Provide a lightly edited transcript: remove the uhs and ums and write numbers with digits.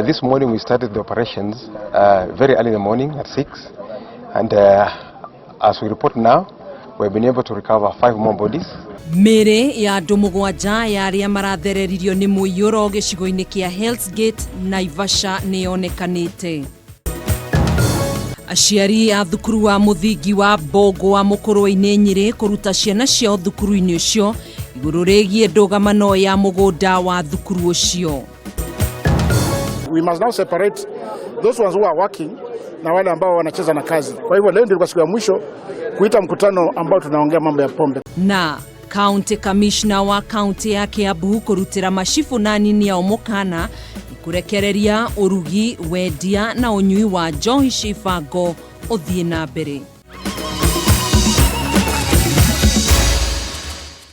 This morning we started the operations very early in the morning at 6, and as we report now, we have been able to recover five more bodies. Mĩĩrĩ ya andũ mũgwanja ya arĩa marathereririo nĩ mũiyũro gĩcigo-inĩ kĩa Hell's Gate, Naivasha, nĩ yonekanĩte. Aciari a thukuru wa mũthingi wa Mbũngũa Mũkũrwe-inĩ, Nyĩrĩ, kũruta ciana ciao thukuru-inĩ ũcio igũrũ rĩgiĩ ndũgamano ya mũgũnda wa thukuru ũcio. We must now separate those ones who are working na wale ambao wanacheza na kazi. Kwa hivyo leo ndio siku ya mwisho kuita mkutano ambao tunaongea mambo ya pombe. Na County Commissioner wa kaunti ya Kiambu kũrutĩra macibũ na anini ao mũkana nĩ kũrekereria ũrugi, wendia na ũnyui wa njohi cibango ũthiĩ na mbere.